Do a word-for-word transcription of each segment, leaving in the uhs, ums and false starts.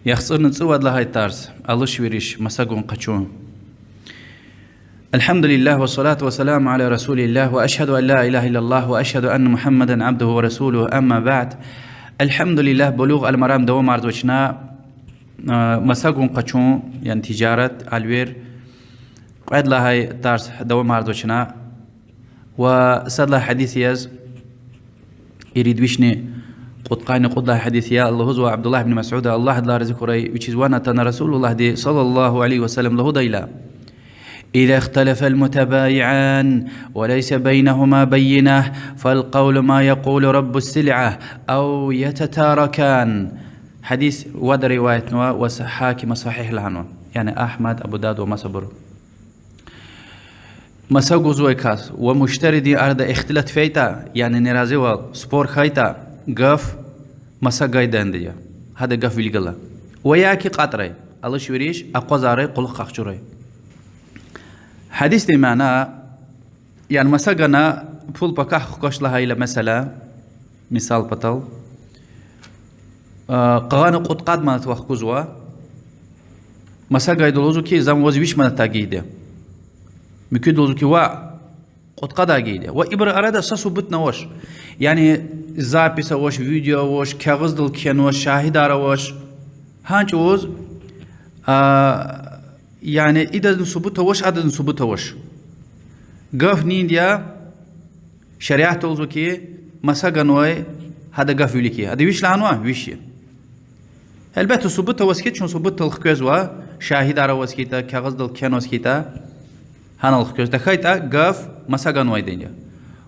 ЯхцӀурни цӀувад лагьай тарс: алишвириш, маса гун къачун. الحمد لله والصلاة والسلام على رسول الله وأشهد أن لا إله إلا الله وأشهد أن محمدا عبده ورسوله، أما بعد. الحمد لله, Булугъ аль-Марам давамарзава чна, а, маса гун къачун, яни тижарат, алвер, кьвед лагьай тарс давамарзава чна. Ва сад лагьай гьадис яз, ирид вишни кьудкъанни кьуд лагьай гьадис я, лугьузва Абдуллагь ибн Масуда, Аллагь адалай рази хьурай, вичиз ван атана, Расулуллагьди صلى الله عليه وسلم лугьудайла: إذا اختلف المتبايعان وليس بينهما بينة فالقول ما يقول رب السلعة أو يتتاركان. Гьадис вад риваятнава ва Гьакима сагьигь лагьанва, яни Агьмад, Абу Давуд ва масабур. Маса гузвай кас ва муштаридин арада ихтилат фейитӀа, яни неразивал, спор хьайитӀа, гаф маса гайдандия, гьада гаф вил гала. Ва я ки кьатӀрай, алишвириш, акъвазарай, кьулухъ къахчурай. Гьадисдин мана, яни маса гана, пул пакагь хкваш лагьайла месэла, мисал патал, къагъана кьудкъад манат вахкузва, маса гайидалай лугьузва ки, за ваз виш манатдай гайиди. Муькуьдалай лугьузва ки, ваъ, кьудкъадай гайиди. Ва ибурун арада са субутни авач. Яни запись авач, видео авач, кагъиздал кхьенвач, шагьидар авач. Гьа чӀавуз, яни идазни субут авач, адазни субут авач. Гаф нинди я, шариатда лугьузва ки, маса ганвай, гьада гаф вилик я. Ада виш лагьанва, виш я. Гьелбетда, субут аваз хьайитӀа, чун субутдал хквезва, шагьидар аваз хьайитӀа, кагъиздал кхьенваз хьайитӀа, гьанал хквезва. ТахьайтӀа гаф маса ганвайди я.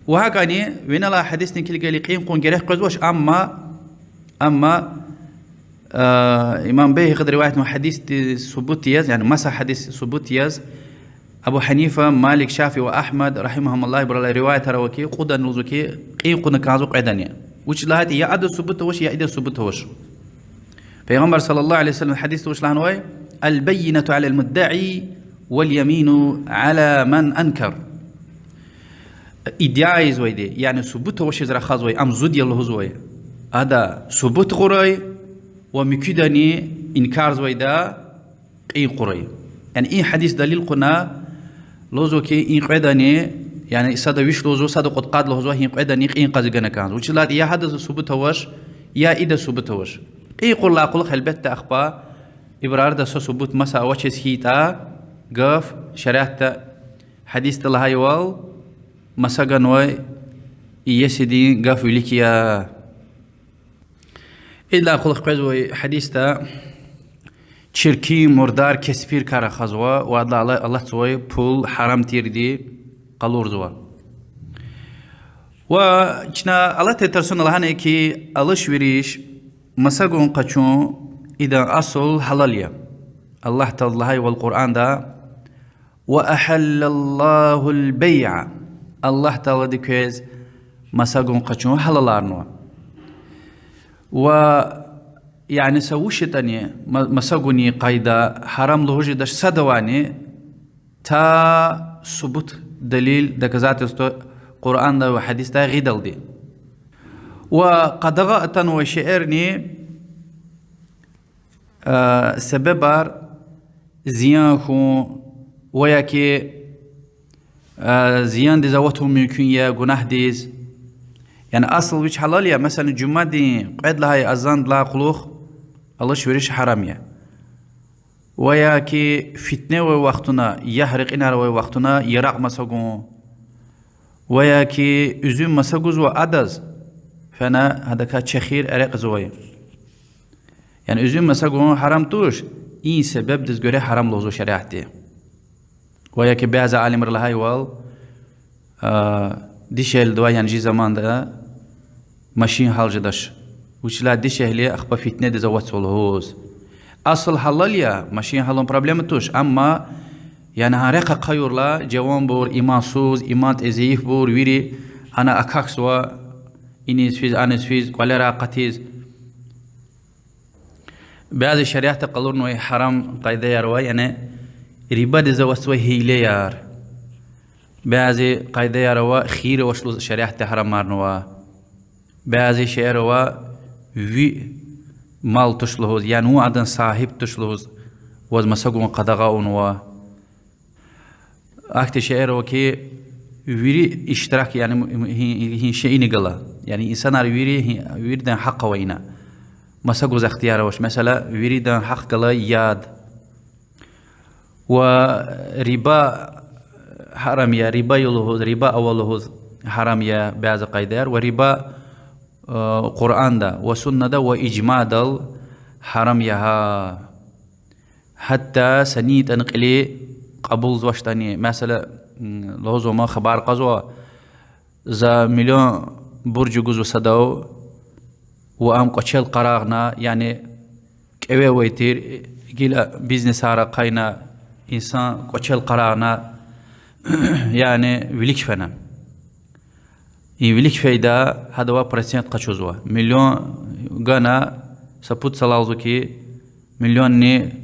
Ва гьакӀни винелай гьадисдин килигайла кьин кьун герек къвезвач, амма, амма, имам Байгьакъиди риваятнавай гьадисдиз субут яз, яни маса гьадис субут яз, Абу Гьанифа, Малик, Шафии ва Агьмад, رحمهم الله, ибурулай риваятар ава ки, кьудани лугьузва ки, кьин кьуна кӀанзава кьведани. Вучиз лагьайтӀа я адаз субут авач, я идаз субут авач. Пайгъамбар صلى الله عليه وسلم гьадисда вуч лагьанвай: البينة على المدعي واليمين على من أنكر. Иддиа ийизвайди, яни субут авачиз рахазвай, ам зуд я лугьузвай, ада субут гъурай ва муькуьдани инкарзавайда кьин кьурай. Яни и гьадис далил кьуна лугьузва ки, и кьведани, яни сада виш лугьузва, сада кьудкъад лугьузва, гьи кьведани кьин кьаз гана кӀанзава. Вучиз лагьайтӀа я гьадаз субут авач, я идаз субут авач. Кьин кьурдалай кьулухъ, гьелбетда, ахпа ибурун арада са субут маса авачиз хьайитӀа, гаф шариатда, гьадисда лагьайвал, маса ганвай иесидин гаф вилик я. Идалай кьулухъ къвезвай гьадисда: чиркин, мурдар, кеспир кар рахазва ва адалай алатзавай пул гьарам тирди къалурзава. Ва чна алатай тарсуна лагьанай ки, алишвериш, маса гун къачун, идан асул гьалал я. Аллагь Таалади лагьайвал Къуръанда: وأحل الله البيع. Аллагь Таалади квез маса гун къачун гьалаларнава. Ва, яни са вуч ятӀани, ма-, маса гунин къайда гьарам лугьуз жедач садавайни, та субут, далил, доказательство Къуръанда ва гьадисда гъидалди. Ва къадагъа атанвай шейэрни, себебар зиян хьун ва я ки зияндиз аватун мумкин я, гунагьдиз. Яни асул вич гьалал я, месела, жуьмядин кьвед лагьай азандилай кьулухъ алишвериш гьарам я. Ва я ки фитне авай вахтунда, ягь-рекьинар авай вахтунда яракь маса гун. Ва я ки уьзуьм маса гузва адаз, фена гьадакай чехир эрекьзавай. Яни уьзуьм маса гун гьарам туш, и себебдиз гуьре гьарам лугьузва шариатди. Ва я ки бязи алимри лагьайвал, дишегьлидивай, яни жи заманда машин гьал жедач. Вучиз лагьайтӀа дишегьли ахпа фитнедиз аватзава лугьуз. Асул гьалал я, машин гьалун проблема туш, амма, яни гьа рехъ ахъаюрла, жаванбур, имансуз, иман тӀе зайифбур вири гьана акахьзава, иниз физ, аниз физ, кӀвалера акъатиз. Бязи шариатда къалурнавай гьарам къайдаяр ава, яни рибадиз аватзавай гьилеяр. Бязи къайдаяр ава, хийир авач лугьуз шариатда гьарамарнава. Бязи шейэр ава, ви-, мал туш лугьуз, яни вун адан сагьиб туш лугьуз, ваз маса гун къадагъа авунва. Ахьтин шейэр ава хьи, вири иштирак, яни, гьи, гьи шейинихъ гала. Яни инсанар вири, гьи, виридан гьахъ ава ина. Маса гуз ихтияр авач. Месела, виридан гьахъ галай яд. Ва риба гьарам я, риба я лугьуз, риба ава лугьуз гьарам я бязи къайдаяр. Ва риба, э, Къуръанда ва суннада ва ижмадал гьарам я гьа. Гьатта са ни ятӀани кьили кьабулзавачтӀани, месела, лугьузва ман, хабар кьазва, за миллион бурж гузва садав, ва ам кӀвачел къарагъна, яни кӀеве авай тир, гила бизнесар ахъайна, инсан кӀвачел къарагъна, яни вилик фена. И вилик фейида, гьадавай процент къачузва. Миллион гана, са пуд йисалай лугьузва хьи, миллионни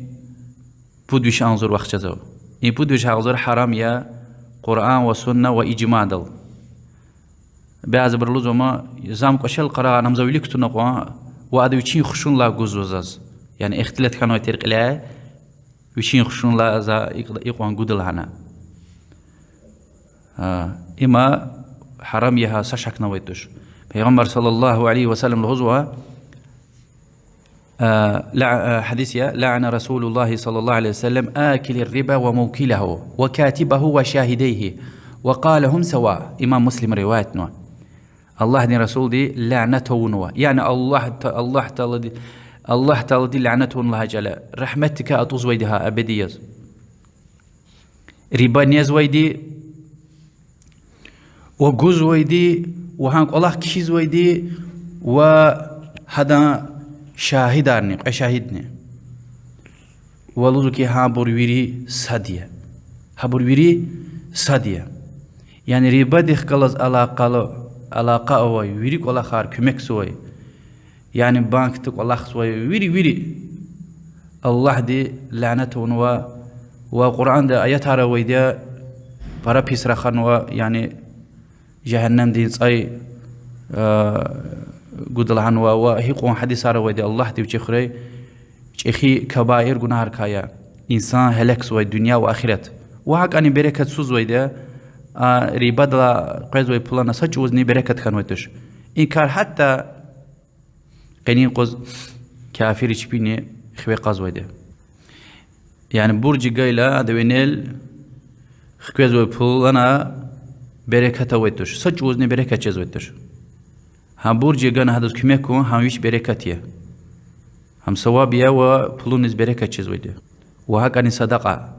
пуд виш агъзур вахчазва. И пуд виш агъзур гьарам я Къуръан ва сунна ва ижмадал. Бязибуру лугьузва ман, за ам кӀвачел къарагъна, ам за вилик туна кьван, ва ада вичин хушуналди гузва заз. Яни ихтилат хьанвай тир кьиляй, вичин хушуналди за икь-, икьван гуда лагьана. Има гьарам я гьа, са шакни авай туш. Пайгъамбар صلى الله عليه وسلم лугьузва, гьадис я: لعن رسول الله صلى الله عليه وسلم آكل الربا وموكله وكاتبه وشاهديه وقال هم سواء. Имам Муслим риваятнава. Аллагьдин Расулди лянат авунва. Яни Аллагь Та-, Аллагь Таалади, Аллагь Таалади лянат авунва лагьай чӀал я. Рагьметдикай атӀузвайди гьа абади яз. Риба незвайди, ва гузвайди, ва гьан кӀвалах кхьизвайди, ва гьадан шагьидарни, кьве шагьидни. Ва лугьузва хьи, гьабур вири сад я. Гьабур вири сад я. Яни рибадихъ галаз алакъа, алакъа авай вири кӀвалахар, куьмекзавай, яни банкда кӀвалахзавай вири, вири Аллагьди лянат авунва, ва Къуръанда аятар авайди я, пара пис раханва, яни жегьеннемдин цӀай гуда лагьанва, ва гьикьван гьадисар авайди я Аллагьди вичи хуьрай, чӀехи кабаир гунагьрикай я, инсан гьелекзавай дуьнья ва ахират. Ва гьакӀни берекатсузвайди я, а рибадалай къвезвай пулана са чӀавузни берекат хьанвай туш. И кар гьатта къенин юкъуз кафир чпини хиве кьазвайди я. Яни бурж гайила ада винел хквезвай пулана берекат авай туш, са чӀавузни берекат жезвай туш. Гьа бурж гана гьадаз куьмек гун, гьам вич берекат я. Гьам саваб я ва пулуниз берекат жезвайди я. Ва гьакӀни садакьа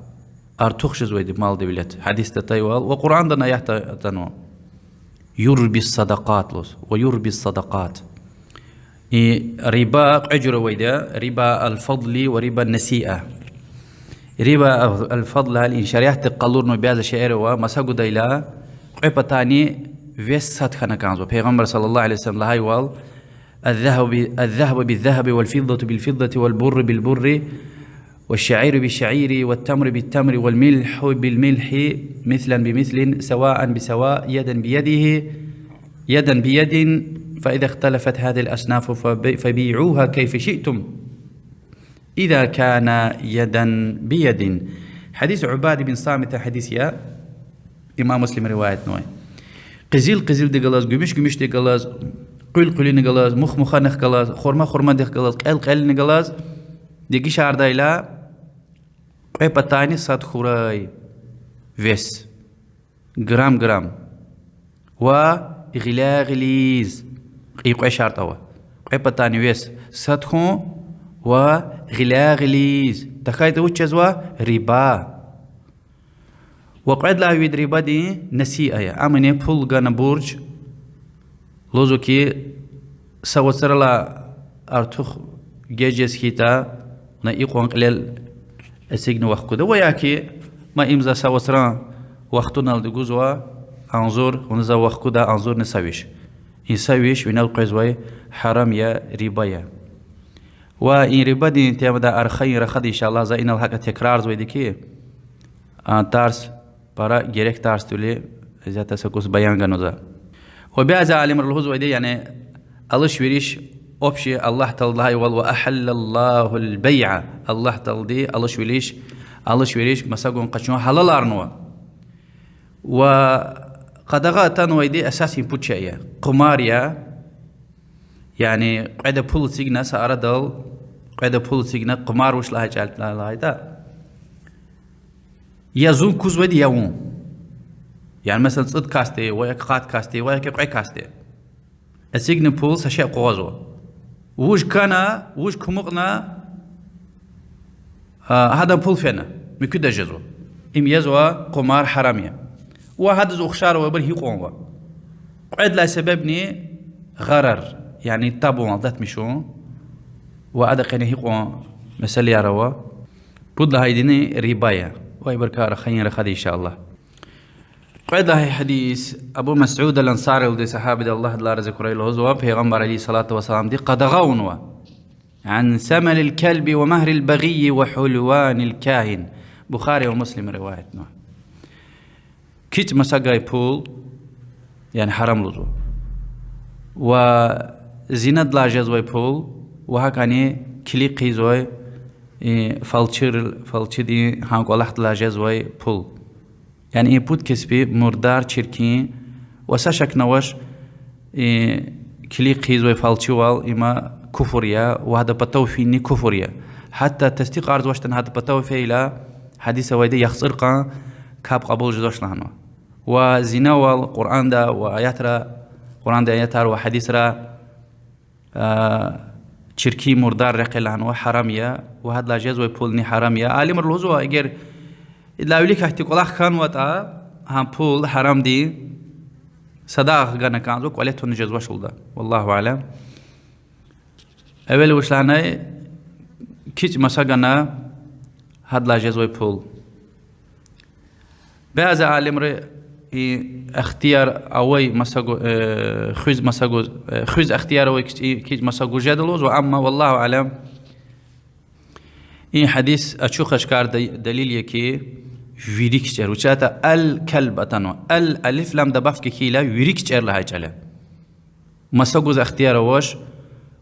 артух жезвайди я мал-девлет. Гьадисда атайвал ва Къуръанда аятда атанва: يربي الصدقات лугьуз, ويربي الصدقات. И риба кьве жуьре авайди я: ربا الفضل وربا النسيئة. ربا الفضل гьал и шариатдихъ къалурнавай бязи шейэр ава, маса гудайла кьве патани вес сад хьана кӀанзава. Пайгъамбар صلى الله عليه وسلم лагьайвал: الذهب، الذهب بالذهب والفضة بالفضة والبر بالبر والشعير بالشعير والتمر بالتمر والملح بالملح مثلا بمثل سواء بسواء يدا بيد، يدا بيد، فإذا اختلفت هذه الأصناف فبي-، فبيعوها كيف شئتم إذا كان يدا بيد. Гьадис Убада бин Самита гьадис я, имам Муслим риваятнавай. Къизил къизилдихъ галаз, гуьмуьш гуьмуьшдихъ галаз, къуьл къуьлуьнихъ галаз, мух муханихъ галаз, хурма хурмадихъ галаз, кьел кьелни галаз дегишардайла, кьве патани сад хьурай вес, грамм грамм. Ва гъиляй гъилиз, и кьве шартӀ ава. Кьве патани вес сад хьун ва гъиляй гъилиз. ТахьайтӀа вуч жезва? Риба. Ва кьвед лагьай вид рибадин насиа я. Амни пул гана бурж, лугьузва хьи, са вацралай артух геж жез хьайитӀа, вуна икьван кьилел эцигна вахкуда. Ва я хьи, ма им за са вацран вахтуналди гузва, агъзур, вуна за вахкуда агъзурни са виш. И са виш винел къвезвай гьарам я, риба я. Ва и рибадин темадай архайин рахада, иншаллагь, за инал гьакӀа текрарзавайди хьи, а тарс пара герек тарсдилай, исятда са кӀус баян ганва за. Ва бязи алимри лугьузвайди, яни алиш-вериш Общий Аллагь Таалади лагьайвал, وأحل الله البيع, Аллагь Таалади алиш-вериш, алиш-вериш, маса гун-къачун гьалаларнава. Ва къадагъа атанвайди асас и пуд шей я. Къумар я, яни кьведа пул эцигна са арадал, кьведа пул эцигна, къумар вуч лагьай чӀал я лагьайтӀа, я зун кузвайди, я вун. Яни, месела, цӀуд касди, ва я къад касди, ва я кьве касди. Эцигна пул, са шей къугъвазва. Вуж кана, вуж кумукьна, а, гьадан пул фена, муькуьдаз жезва. Им язва къумар, гьарам я. Ва гьадаз ухшар авайбур гьикьван ава. Кьвед лагьай себебни гъарар, яни табун, алдатмишун. Ва ада къене гьикьван месэлаяр ава. Пуд лагьайдини риба я. Ва ибурукай рахаин рахада, إن شاء الله. Кьвед лагьай гьадис, Абу Масуд ал-Ансарилди, сагьабиди, Аллагь адалай рази хьурай, лугьузва, Пайгъамбар عليه الصلاة والسلامди къадагъа авунва: عن ثمن الكلب ومهر البغي وحلوان الكاهن. Бухари ва Муслима риваятнава. КичӀ масагай пул, яни гьарам лугьузва. Ва зинадилай жезвай пул, ва гьакӀни килиг хъийизвай, и, фалчи, фалчидин гьа кӀвалахдилай жезвай пул. Яни и пуд кеспи мурдар, чиркин, ва са шакни авач, и, килиг хъийизвай фалчивал, има куфр я, ва гьадан патав финни куфр я. Гьатта тестикьарзавачтӀани гьадан патав фейила, гьадис авайди, яхцӀур кьван капӀ кьабул жезвач лагьанва. Ва зинавал Къуръанда ва аятра, Къуръандин аятар ва гьадисра, а, чиркин, мурдар рекье лагьанва, гьарам я, ва гьадалай жезвай пулни гьарам я. Алимри лугьузва, эгер идалай вилик ахьтин кӀвалах хьанватӀа, гьа пул гьарамдин садакьа гана кӀанзава, кӀвале туна жезвач лугьуда. والله أعلم. Эвел вуч лагьанай, кичӀ маса гана, гьадалай жезвай пул. Бязи алимри и ихтияр авай маса гу-, э, хуьз маса гуз, э, хуьз ихтияр авай кичӀ-, кичӀ маса гуз жеда лугьузва, амма, والله أعلم, и гьадис ачух-ашкар да-, далил я хьи, вири кичӀер. Вучиз лагьайтӀа الكلب атанва. Ал, алиф-лам добавка хьайила, вири кичӀер лагьай чӀал я. Маса гуз ихтияр авач,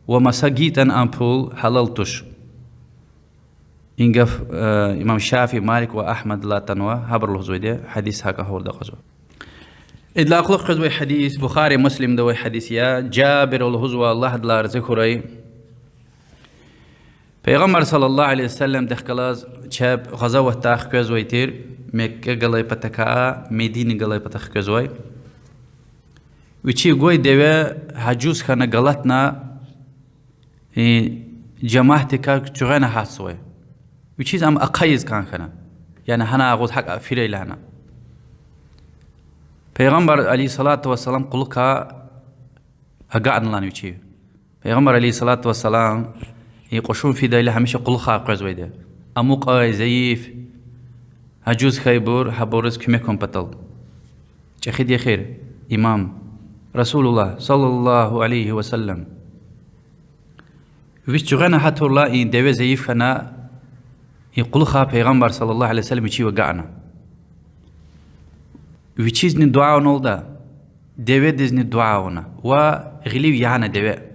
ва маса гайитӀани а пул гьалал туш. И гаф, э, имам Шафии, Малик ва Агьмадилай атанва, гьабуру лугьузвайди я, гьадис гьакӀ гъавурда акьазва. Идалай кьулухъ къвезвай гьадис Бухари, Муслимда авай гьадис я, Жабира лугьузва, Аллагь адалай рази хьурай. Пайгъамбар صلى الله عليه وسلمдихъ галаз чеб гъазаватдай хквезвай тир, Мекка галай патахъай, Медина галай патахъ хквезвай. Вичи гвай деве гьажуз хьана галатна, и, жемятдикай чуьгъвена гьатзавай. Вичиз ам ахъайиз кӀан хьана. Яни гьана агъуз гьакӀ фирай лагьана. Пайгъамбар عليه الصلاة والسلام кьулухъай агакьна лагьана вичи. Пайгъамбар عليه الصلاة والسلام и кьушун фидайла гьамиша кьулухъай къвезвайди. Амукьай, зайиф, гьажуз хьайибур, гьабуруз куьмек авун патал. ЧӀехиди я эхир, имам, رسول الله صلى الله عليه وسلم. Вич чуьгъвена гьатурла, и деве зайиф хьана, и кьулухъай Пайгъамбар صلى الله عليه وسلم вичив агакьна. Вичизни дуьа авуналда, деведизни дуьа авуна ва гъилив яна деве.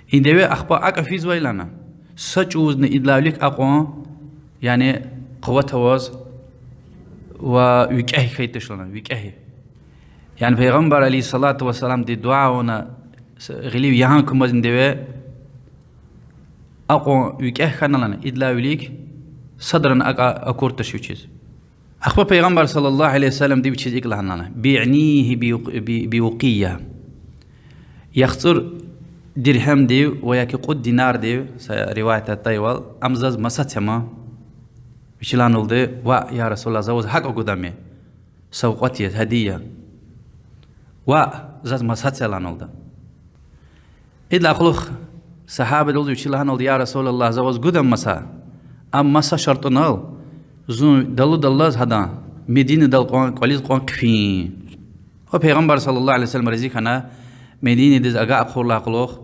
И деве ахпа акӀ физвайла, са чӀавузни идалай вилик акьван, яни къуват аваз ва викӀегь хьайи туш лагьана, викӀегь. Яни Пайгъамбар عليه الصلاة والسلامди дуьа авуна, с-, гъилив ягъан кумазни деве акьван викӀегь хьана лагьана, идалай вилик садрани акӀ акур туш вичиз. Ахпа Пайгъамбар صلى الله عليه وسلمди вичиз икӀ лагьана: بيعني بأوقية. ЯхцӀур диргьемдив ва яки кьуд динардив, са риваят атайвал, ам заз маса це ман. Вичи лагьаналда: ваъ, я رسول الله, за ваз гьакӀ гудами, савкьват яз, гьадия. Ваъ, заз маса це лагьаналда. Идалай кьулухъ сагьабади лугьузва вичи лагьаналда: я رسول الله, за ваз гудани маса, амма са шартӀунал, зун далудаллаз гьадан Мединадал кьван, кӀвализ кьван хъфин. Ва Пайгъамбар صلى الله عليه وسلم рази хьана, Мединадиз агакьайдалай кьулухъ,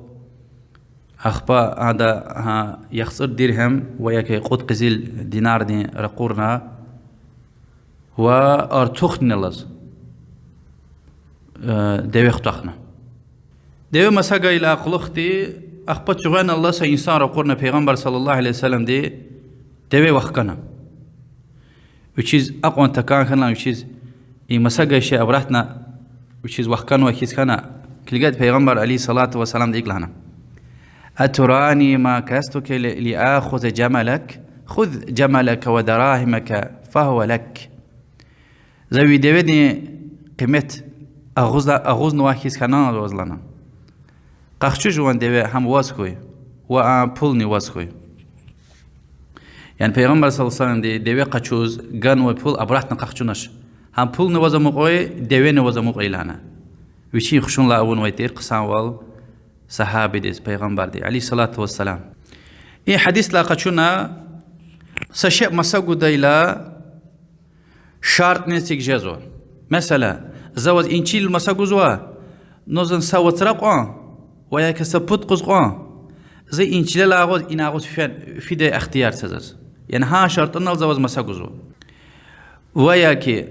ахпа ада, гьа, яхцӀур диргьем ва яки кьуд къизил динардин ракъурна ва артухни алаз, э, деве хутахна. Деве маса гайила кьулухъди, ахпа цуьгъвеналла са инсан ракъурна Пайгъамбар صلى الله عليه وسلمди, деве вахкана. Вичиз акьван такӀан хьана, вичиз и маса гайи шей обратно вичиз вахканвай хьиз хьана, килигайтӀа Пайгъамбар عليه الصلاة والسلامди икӀ лагьана: أتراني مكثتك لآخذ جملك؟ خذ جملك ودراهمك فهو لك. За ви деведин къимет агъуз-, агъузнавай хьиз хьанани ваз лагьана. Къахчу жуван деве, гьам ваз хьуй, ва а пулни ваз хьуй. Яни Пайгъамбар صلى الله عليه وسلمди деве къачуз ганвай пул обратно къахчунач. Гьам пулни ваз амукьвай, девени ваз амукьвай лагьана. Вичин хушунлай авунвай тир хъсанвал сагьабидиз Пайгъамбарди عليه الصلاة والسلام. И гьадисдилай къачуна, са шей маса гудайла шартӀни эциг жезва. Месела, за ваз и чил маса гузва, но зун са вацра кьван ва яки са пуд къуз кьван, за и чилелай агъуз, ина агъуз фен-, фидай ихтияр це заз. Яни гьа шартӀунал за ваз маса гузва. Ва яки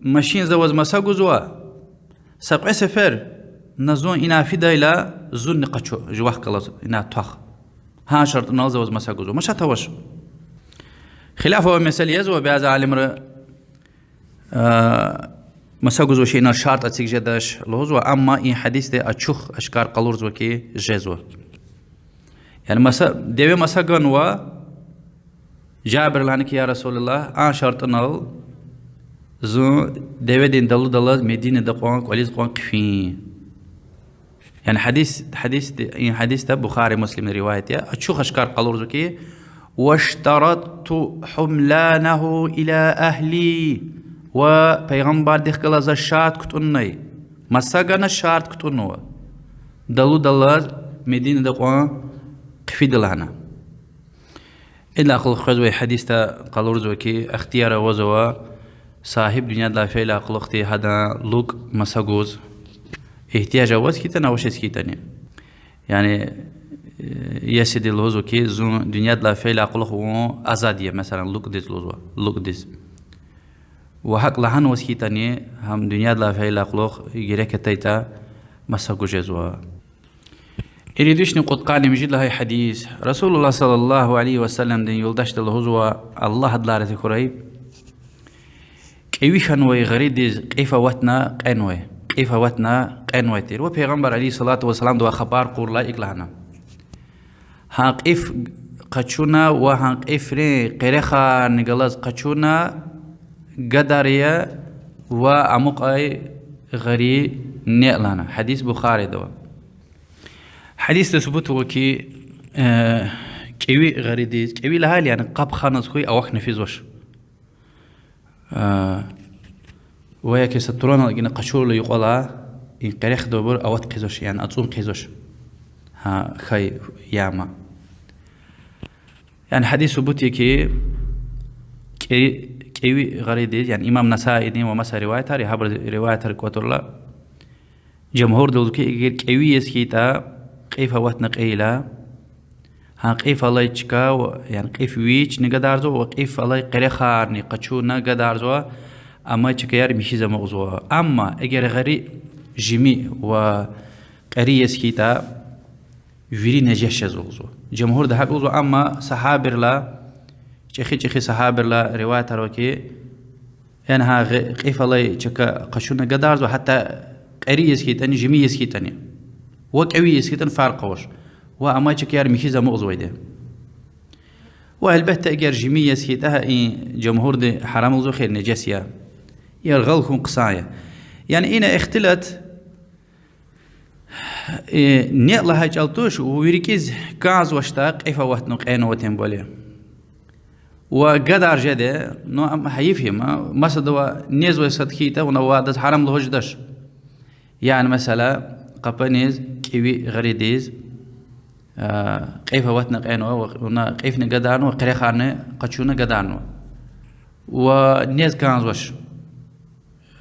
машин за ваз маса гузва, са кьве сефер на зун ина фидайла, зунни къачу, жувахъ галаз ина твах. Гьа шартӀунал за ваз маса гузва. Машат авач. Хилаф авай месэла язва, бязи алимри, а, маса гузвай шейинал шартӀ эциг жедач лугьузва, амма и гьадисди ачух ашкар къалурзава хьи, жезва. Яни маса, деве маса ганва, Жабирди лагьана хьи, я رسول الله, а шартӀунал зун деведин далудалаз Мединада кьван, кӀвализ кьван хъфин. Яни гьадис, гьадис, и гьадисда Бухари, Муслимда риваят я, ачух ашкар къалурзава хьи, واشترطت حملانه إلى أهلي, ва Пайгъамбардихъ галаз за шартӀ кутӀуннай, маса гана шартӀ кутӀунва, далудалаз Мединада кьван хъфида лагьана. Идалай кьулухъ къвезвай гьадисда къалурзава хьи, ихтияр авазва сагьиб дуьньядилай фейидалай кьулухъди гьадан лукӀ маса гуз, игьтияж аваз хьайитӀани, авачиз хьайитӀани. Яни, э, есиди лугьузва хьи, зун дуьньядилай фейидалай кьулухъ вун азад я, месела, лукӀдиз лугьузва, лукӀдиз. Ва гьакӀ лагьанваз хьайитӀани, гьам дуьньядилай фейидалай кьулухъ герек атайтӀа маса гуз жезва. Ирид вишни кьудкъанни муьжуьд лагьай гьадис. رسول الله صلى الله عليه وسلمдин юлдашди лугьузва, Аллагь адалай рази хьурай: кӀеви хьанвай гъаридиз кьиф аватна кьенвай, кьиф аватна кьенвай тир. Ва Пайгъамбар عليه الصلاة والسلامдавай хабар кьурла икӀ лагьана: гьа кьиф къачуна ва гьа кьифрин къерехарни галаз къачуна гадар я ва амукьай гъари неъ лагьана. Гьадис Бухарида ава. Гьадисда субут ава хьи, э, кӀеви гъаридиз, кӀеви лагьайла, яни къаб ханаз хьуй авахьна физвач. А, ва яки са туранал гьакӀни къачурла юкьвалай, и къерехдалбур ават хъийизвач, яни ацӀун хъийизвач. Гьа, хьай яма. Яни гьадис субут я хьи, кӀе-, кӀеви гъаридиз, яни имам Насаидин ва маса риваятар, гьабур риваятар кӀватӀурла, жумгьурди лугьузва хьи, эгер кӀеви яз хьайитӀа, кьиф аватна кьейила, гьа кьиф алай чка, яни кьиф вични гадарзава ва кьиф алай къерехарни къачуна гадарзава, амай чкаяр михьиз амукьзава. Амма эгер гъари жими ва кьери яз хьайитӀа, вири нежес жезва лугьузва. Жумгьурди гьакӀ лугьузва, амма сагьабийрилай, чӀехи-чӀехи сагьабийрилай риваятар ава хьи, яни гьа гъи-, кьиф алай чка къачуна гадарзава, гьатта кьери яз хьайитӀани, жими яз хьайитӀани. Ва кӀеви яз хьайитӀани фаркь авач. Ва амай чкаяр михьиз амукьзавайди. Ва гьелбетда, эгер жими яз хьайитӀа, гьа и жумгьурди гьарам лугьузва хьи, нежес я. Яргъал хьун хъсан я. Яни ина ихтилат, э, неъ лагьай чӀал туш, вирикӀиз кӀанзавачтӀа кьиф аватна кьенва, тем более. Ва гадар жеда, ну, ам гьайиф я, ма-, масадавай незвай сад хьайитӀа, вуна ва адаз гьарам лугьуз жедач. Яни, месела, къапаниз, кӀеви гъаридиз, а, кьиф аватна кьенва, ва вуна кьифни гадарнава, къерехарни къачуна гадарнава. Ва нез кӀанзавач.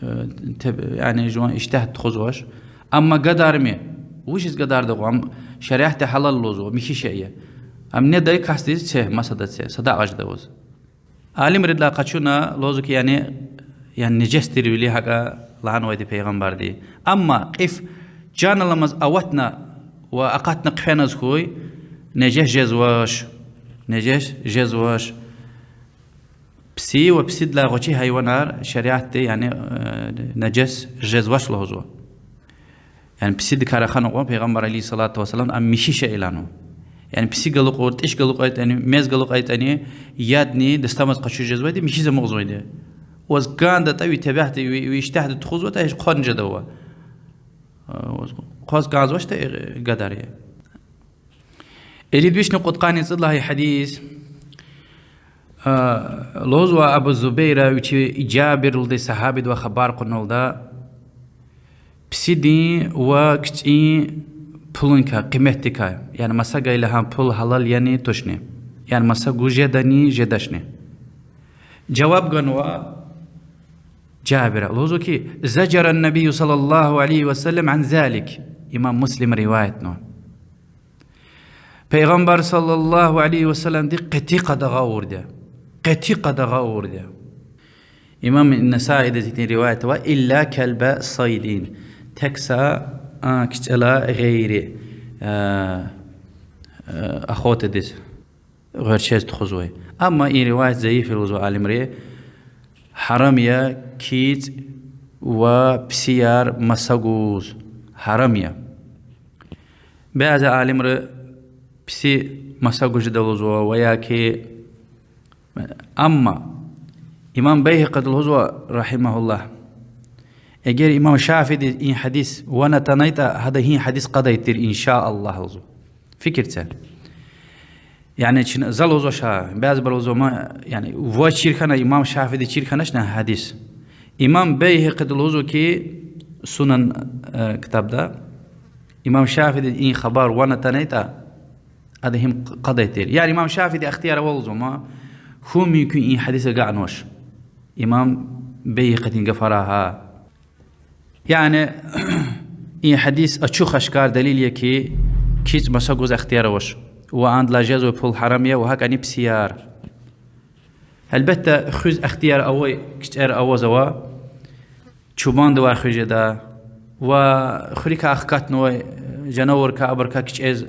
Э, теб-, яни жуван иштягь тухузвач. Амма гадармир, вучиз гадарда кьван, ам шариатди гьалал лугьузва, михьи шей я. Ам недай касдиз це, масадаз це, садакьа жеда ваз. Алимридилай къачуна лугьузва хьи, яни, яни нежес тирвиляй гьакӀа лагьанвайди Пайгъамбарди. Амма кьиф Чан аламаз аватна ва акъатна хъфеназ хьуй, нежес жезвач. Нежес жезвач. Писи ва писидилай гъвечӀи гьайванар шариатди, яни, э, нежес жезвач лугьузва. Яни писидикай рахана кьван Пайгъамбар عليه الصلاة والسلام ам михьи шей лагьанва. Яни писи галукьайтӀани, тӀиш галукьайтӀани, мез галукьайтӀани, ядни дастамаз къачуз жезвайди, михьиз амукьзавайди. Ваз кӀандатӀа ви тебягьди, ви, ви иштягьди тухузватӀа, гьич хъван жеда ваз. Э, ваз хъваз кӀанзавачтӀа, э, гадар я. Ирид вишни кьудкъанни цӀуд лагьай гьадис. Э, лугьузва Абу Зубайра, вичи Жабир лугьудай сагьабидивай хабар кьуналда, писидин ва кицӀин пулуникай, къиметдикай, яни маса гайила гьа пул гьалал яни тушни, яни маса гуз жедани жедачни. Жаваб ганва Жабира, лугьузва хьи, زجر النبي صلى الله عليه وسلم عن ذلك. Имам Муслима риваятнава. Пайгъамбар صلى الله عليه وسلمди къати къадагъа авурди я. Къати къадагъа авурди я. Имам Насаидиз ихьтин риваят ава: إلا كلب صيد. Тек са, а, кицӀелай гъейри, а, а, охотадиз, гъуьрчез тухузвай. Амма и риваят заиф я лугьузва алимри. Гьарам я кицӀ ва писияр маса гуз. Гьарам я. Бязи алимри писи маса гуз жеда лугьузва ва я ки, амма имам Байгьакъиди лугьузва, رحمه الله, эгер имам Шафиидиз и гьадис ван атанайтӀа, гьада и гьадис кьадай тир, إن شاء الله, лугьузва. Фикир це. Яни чна, за лугьузвач, бязибур лугьузва ма, яни ваз чир хьана, имам Шафиидиз чир хьаначни гьадис. Имам Байгьакъиди лугьузва ки, Сунан, э, ктабда, имам Шафиидиз и хабар ван атанайтӀа, ада гьим кьадай тир. Яни имам Шафиидиз ихтияр ава лугьузва ма, хьун мумкин и гьадис агакьнавач имам Байгьакъидин гафарай гьа. Яни и гьадис ачух-ашкар далил я ки, кицӀ маса гуз ихтияр авач ва андалай жезвай пул гьарам я, ва гьакӀни писияр. Гьелбетда, хуьз ихтияр авай кицӀер авазва, чубандивай хуьз жеда, ва хуьруькай ахкатнавай жанавуррикай, абурукай кичӀез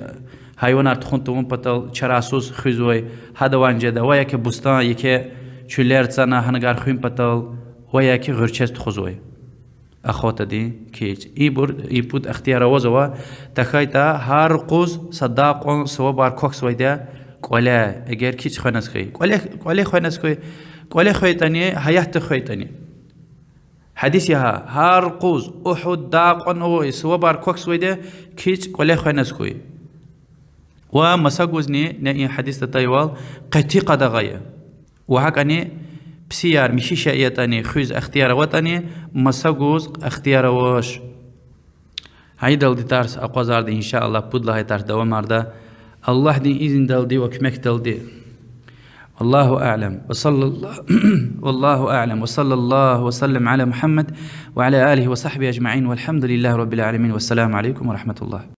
гьайванар тухун тавун патал чарасуз хуьзвай, гьадавай жеда, ва я ки бустан, еке чуьллер цана, гьанагар хуьн патал, ва я ки гъуьрчез тухузвай. Охотадин кицӀ. Ибур, и пуд ихтияр авазва, тахьайтӀа гьар къуз са дакьун сувабар квахьзавайди я кӀвале, эгер кицӀ хвеназ хьайи. КӀвале, кӀвале хвеназ хьайи, кӀвале хвейтӀани, гьаятда хвейтӀани. Гьадис я гьа, гьар къуз Угьуд дакьун авай сувабар квахьзавайди я кицӀ кӀвале хвеназ хьайи. Ва маса гузни, не и гьадисда атайвал, къати къадагъа я. Ва гьакӀни писияр михьи шей ятӀани, хуьз ихтияр аватӀани, маса гуз ихтияр авач. Гьа идалди тарс акъвазарда, إن شاء الله, пуд лагьай тарс давамарда, Аллагьдин изиндалди ва куьмекдалди. والله أعلم وصلى الله، والله أعلم وصلى الله وسلم على محمد وعلى آله وصحبه أجمعين والحمد لله رب العالمين والسلام عليكم ورحمة الله.